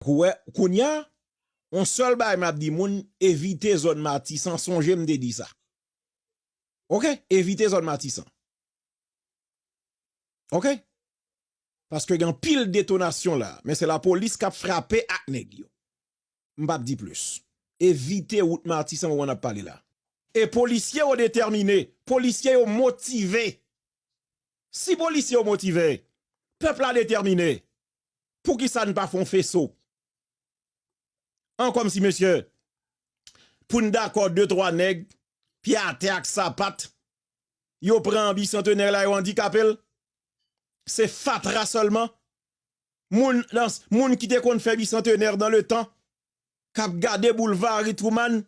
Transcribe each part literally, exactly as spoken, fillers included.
Kou-, kounye a, yon sèl bagay m ap di moun, evite zòn Matisan, sonje m te di sa. Oke? Evite zòn Matisan. Oke? Paske gen anpil detonasyon la, men se lapolis k ap frape ak nèg yo. M p ap di plis. Evite wout Matisan moman n ap pale la. E polisye yo detèmine, polisye yo motive. Si polisye yo motive, pèp la detèmine. Poukisa n pa fè yon feso? An kòmsi, mesye, pou n dakò, de twa nèg, pye atè ak sapat, yo pran bisantenè la, yo andikape l. Se fatra sèlman. Moun, nan, moun ki te konn fè bisantenè nan letan, k ap gade boulva Harry Truman,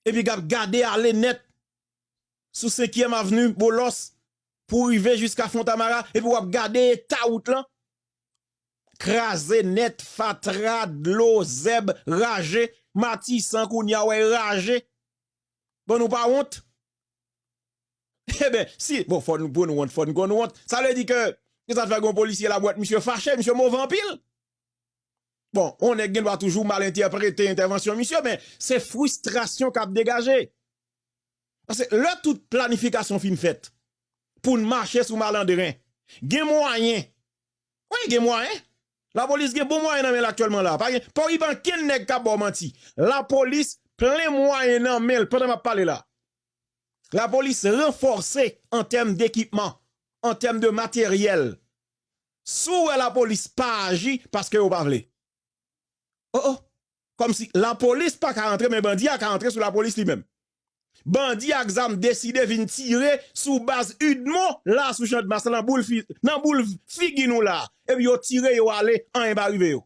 epi k ap gade ale nèt sou senkyèm avni Boulos pou rive jiska Fontamara, epi w ap gade eta wout lan. Kraze nèt, fatra, dlo, zèb, raje, Matisan kounye a w wè raje. Bon, nou pa wont? Eben, si, bon, fò n, pou n wont, fò n konn wont. Sa vle di ke, se sa k fè gen yon polisye la, bwèt misye fache, misye move anpil. Bon, yon nèg gen dwa toujou mal entèprete entèvansyon misye, men se fristrasyon k ap degaje. Paske lè tout planifikasyon fin fèt pou n mache sou malandren, gen mwayen. Wi, gen mwayen. Lapolis gen bon mwayen nan men l aktyèlman la. Pa gen, pa gen ankenn nèg k ap ba w manti. Lapolis plen mwayen nan men l pandan m ap pale la. Lapolis ranfòse an tèm dekipman, an tèm de materyèl. Si w wè lapolis pa aji, paske yo pa vle. Oh, oh. Kòmsi lapolis pa ka antre, men bandi a ka antre sou lapolis li menm. Bandi ak zam deside vin tire sou baz UDMO la sou Channmas nan boul fi-, nan boul figi nou la. Epi yo tire, yo ale, anyen pa rive yo.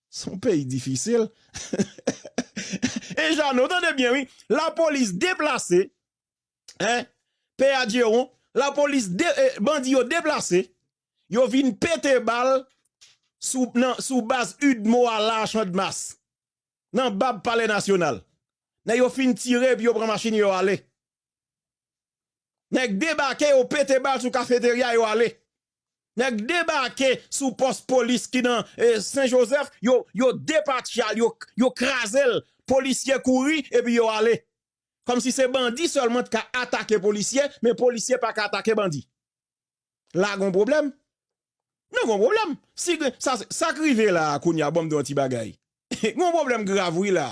Se yon peyi difisil. E Jano, tande byen, wi. Lapolis deplase, en, Pè Adjeron, lapolis de-, eh, bandi yo deplase, yo vin pete bal sou, nan, sou baz UDMO a la Channmas, nan bab Palè Nasyonal. Nèg yo fin tire, epi yo pran machin, yo ale. Nèg debake, yo pete bal sou kafeterya, yo ale. Nèg debake sou pòs polis ki nan, eh, Sen Jozèf, yo, yo depatche l, yo, yo kraze l. Polisye kouri, epi yo ale. Kòmsi se bandi sèlman t ka atake polisye, men polisye pa ka atake bandi. La gon pwoblèm. Non, gon pwoblèm. Si gen, sa, sa k rive la a kounye a, ban m di w yon ti bagay. Gon pwoblèm grav, wi, la.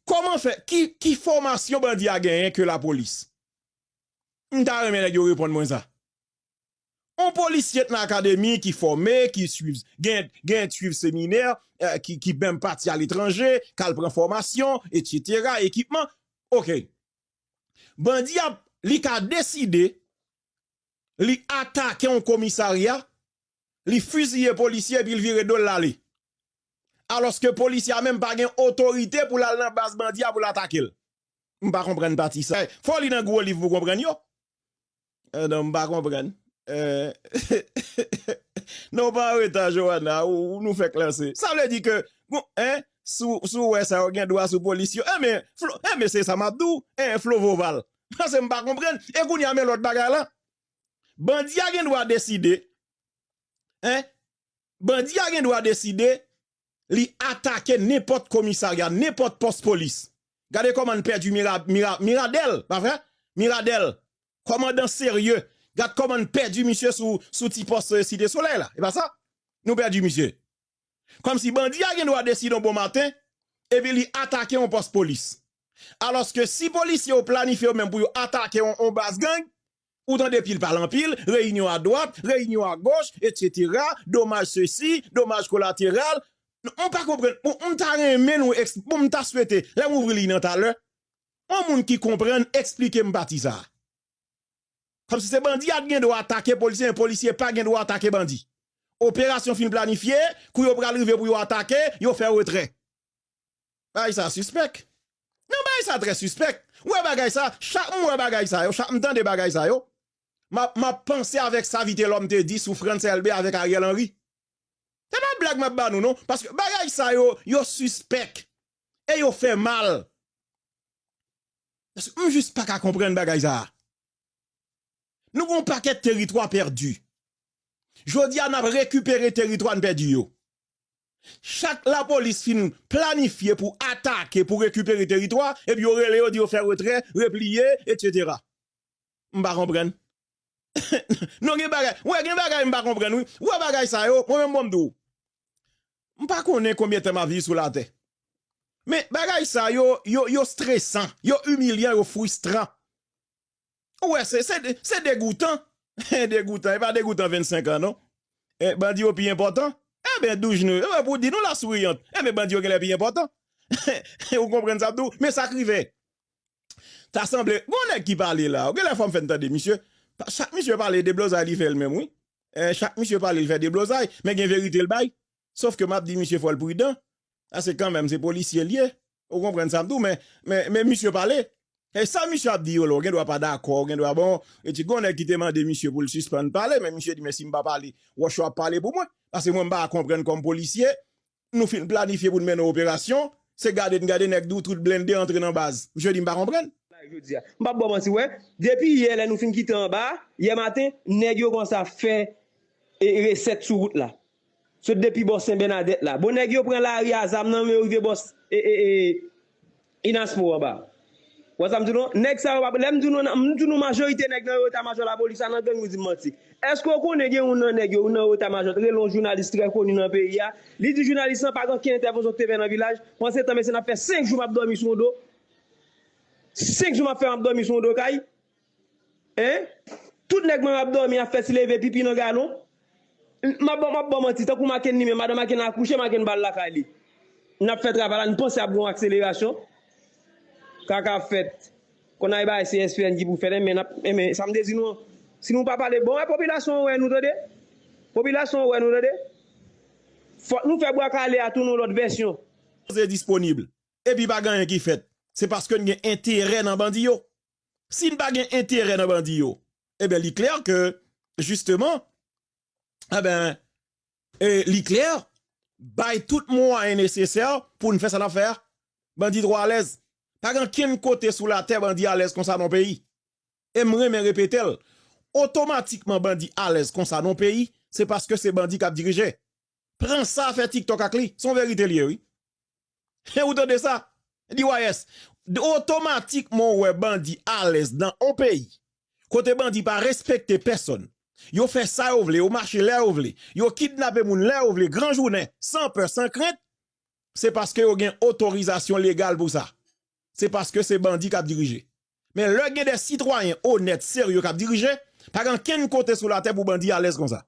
Kòman fè, ki, ki fòmasyon bandi a genyen ke lapolis? M ta renmen nèg yo reponn mwen sa. On polisye t nan akademi ki fòme, ki swiv, gen, gen swiv seminè, eh, ki, ki menm pati aletranje, k al pran fòmasyon, etsetera, ekipman. Oke. Bandi a, li ka deside, li atake yon komisarya, li fiziye polisye, epi l vire do l, l ale. Alòske polisye a menm pa gen otorite pou l al nan baz bandi a pou l atake l. M pa konprann pati sa. Fò w li nan gwo liv pou w konprann yo. Eh, non, m pa konprann. Eh, non, w pa anreta, Johanna, ou, ou nou fèk lanse. Sa vle di ke, bon, en, si w, si w wè sa yo gen dwa sou polis yo. Enben, Flo, enben, se sa m ap di w, en, Flo Voval. Paske m pa konprann. E kounye a, men lòt bagay la. Bandi a gen dwa deside, en, bandi a gen dwa deside li atake nenpòt komisarya, nenpòt pòs polis. Gade kòman n pèdi Mira-, Mira-, Miradèl, pa vre? Miradèl, kòmandan serye. Gad kòman n pèdi misye sou, sou ti pòs, eh, Site Solèy la. E pa sa? Nou pèdi misye. Kòmsi bandi a gen dwa deside yon bon maten, epi li atake yon pòs polis. Alòske si polisye yo planifye yo menm pou yo atake yon, yon baz gang, ou tande pil pale anpil, reyinyon adwat, reyinyon agoch, etsetera, domaj sesi, domaj kolateral. M pa konprann. Bon, m ta renmen nou eks-, bon, m ta swete, lè m ouvri liy nan talè, yon moun ki konprann, eksplike m pati sa a. Kòmsi se bandi a t gen dwa atake polisye, men polisye pa gen dwa atake bandi. Operasyon fin planifye, kou yo pral rive pou yo atake, yo fè retrè. Bagay sa sispèk. Non, bagay sa trè sispèk. Ou wè bagay sa, chak m wè bagay sa yo, chak m tande bagay sa yo, m ap, m ap panse avèk sa Vitelhomme te di sou Frantz Elbé avèk Ariel Henry. Se pa blag m ap ba nou, non, paske bagay sa yo, yo sispèk. E yo fè mal. Paske m jis pa ka konprann bagay sa a. Nou gen yon pakèt teritwa pèdi. Jodi a, n ap rekipere teritwa n pèdi yo. Chak lapolis fin planifye pou atake, pou rekipere teritwa, epi yo rele yo, di yo fè retrè, repliye, etsetera. M pa konprann. Non, gen bagay, wè, gen bagay m pa konprann, wi. Wè bagay sa yo, mwen menm bon m di w. M pa konnen konbyen tan m ap viv sou latè. Men bagay sa yo, yo, yo stresan, yo imilyan, yo fristran. Ou wè, se, se, se degoutan. Degoutan, e pa degoutan vennsenk an, non. E, bandi yo pi enpòtan. Enben, douz nou, e, pou di nou la souriant. Enben, bandi yo genlè pi enpòtan. Ou konprann sa m di w? Men sa k rive. Ta sanble, gon nèg ki pale la. Ou genlè fò m fè n tande misye. Pa- Chak misye pale deblozay li fè l menm, wi. E, chak misye pale, li fè deblozay, men gen verite l bay. Sof ke m ap di misye fò l pridan. Paske kanmenm, se polisye l ye. Ou konprann sa m di w, men, men, men misye pale. E sa misye ap di yo la, ou gen dwa pa dakò, ou gen dwa bon. E ti gon nèg ki te mande misye pou l sispann pale, men misye di, men si m pa pale, wòch yo ap pale pou mwen. Paske mwen, m pa konprann kòm polisye, nou fin planifye pou n mennen operasyon, se gade n gade nèg di w tout blende antre nan baz. Misye di, m pa konprann. Jodi a. M p ap ba w manti, wè. Depi yè, lè nou fin kite anba a, yè maten, nèg yo kòmanse ap fè e, resèt sou wout la. Sot depi bò Sen Bènadèt la. Bon, nèg yo pran lari a zam nan men yo rive bò e, e, e, Inaspo anba. Wè sa m di nou? Nèg sa yo, pa- lè m di nou, m di nou majorite nèg nan eta majò lapolis la nan gang, nou di m manti. Èske w konnen gen youn nan nèg yo, youn nan eta majò, t rele yon jounalis trè koni nan peyi a? Li di jounalis lan pa gen okenn entèvansyon k te fè nan vilaj. Pandan se tan, mesye, n ap fè senk jou m ap dòmi sou yon do. Senk jou m ap fè m ap dòmi sou yon do kay. Hein? Tout nèg mwen ap dòmi ap fè ti leve pipi nan galon. M ap ban, m ap ban manti, tankou Makenn li menm, madan Makenn akouche, Makenn ba l lakay li. N ap fè travay la, n panse ap gen yon akselerasyon. Kaka ap fèt. Konn ay bagay se S P N ki pou fèt, men n ap, men sa m te di nou an. Si nou pa pale, bon, wè popilasyon an wè nou tande. Popilasyon an wè nou tande. Fòk nou fè bwa kale a tounen yon lòt vèsyon. Koze disponib. Epi pa gen anyen ki fèt. Se paske n gen enterè nan bandi yo. Si n pa gen enterè nan bandi yo, ebyen, li klè ke, jisteman, ebyen, e, li klè, bay tout mwayen nesesè pou n fè sa n ap fè a. Bandi twò alèz. Pa gen kenn kote sou latè bandi alèz konsa nan yon peyi. E m renmen repete l, otomatikman bandi alèz konsa nan yon peyi, se paske se bandi k ap dirije. Pran sa, fè TikTok ak li. Se yon verite l ye, wi. Ou tande sa? D Y S. Otomatikman, ou wè bandi alèz nan yon peyi. Kote bandi pa respekte pèsonn. Yo fè sa yo vle, yo mache lè yo vle. Yo kidnape moun lè yo vle, gran jounen, san pè, san krent. Se paske yo gen otorizasyon legal pou sa. Se paske se bandi k ap dirije. Men lè gen de sitwayen onèt, serye k ap dirije, pa gen kenn kote sou latè pou bandi alèz konsa.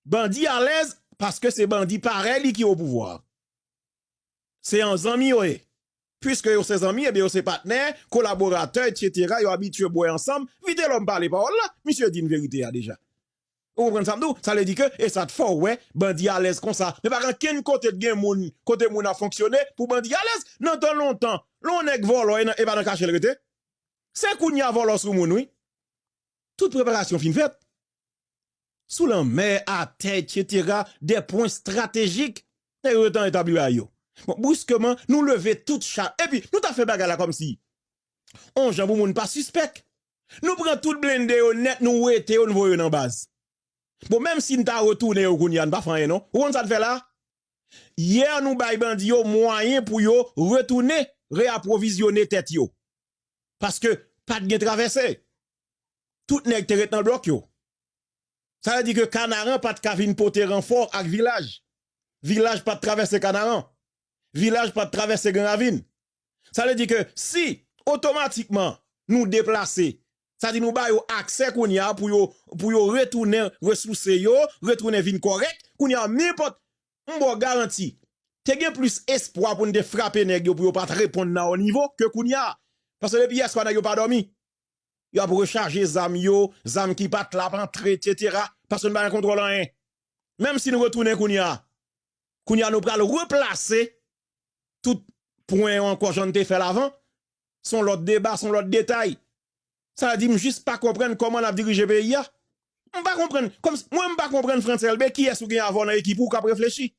Bandi alèz paske se bandi parèy li ki o pouvwa. Se yon zanmi yo ye. Piske yo se zanmi, ebyen yo se patnè, kolaboratè, etsetera, yo abitye bwè ansanm, vitelòm pale pawòl la, misye di n verite a deja. Ou konprann sa m di w? Sa vle di ke, e sa t fè w wè, bandi alèz konsa. Men pa gen kenn kote t gen moun, kote moun ap fonksyone pou bandi alèz. Nan tan lontan, lè yon nèg vòlò, e nan, e pa nan kache l rete. Se kounye a vòlò sou moun, wi. Tout preparasyon fin fèt. Sou lanmè, atè, etsetera, de pwen estratejik, nèg yo te etabli bagay yo. Bon, briskeman, nou leve tout cha-, epi nou ta fè bagay la kòmsi on jan pou moun pa sispèk. Nou pran tout blende yo nèt, nou wete yo, nou voye yo nan baz. Bon, menm si n ta retounen yo kounye a, n pa fè anyen non. Ou konn sa n fè la? Yè nou bay bandi yo mwayen pou yo retounen, reyapwovizyone tèt yo. Paske pa t gen travèse. Tout nèg te ret nan blòk yo. Sa vle di ke Kanaran pa t ka vin pote ranfò ak Vilaj. Vilaj pa t travèse Kanaran. Vilaj pa t travèse Gran Ravin. Sa vle di ke si otomatikman nou deplase, sa di nou ba yo aksè kounye a pou yo, pou yo retounen resouse yo, retounen vin kòrèk, kounye a nenpòt, m ba w garanti, te gen plis espwa pou n te frape nèg yo pou yo pa t reponn nan o nivo ke kounye a. Paske depi yèswa nèg yo pa dòmi. Y ap rechaje zam yo, zam ki pa t la ap antre, etsetera. Paske n pa gen kontwòl anyen. Menm si n retounen kounye a, kounye a nou pral replase tout pwen yo ankò jan n te fè l avan. Se yon lòt deba, se yon lòt detay. Sa di m jis pa konprann kòman n ap dirije peyi a. M pa konprann, kòm, mwen m pa konprann Frantz Elbé, kiyès ou gen avè w nan ekip ou k ap reflechi.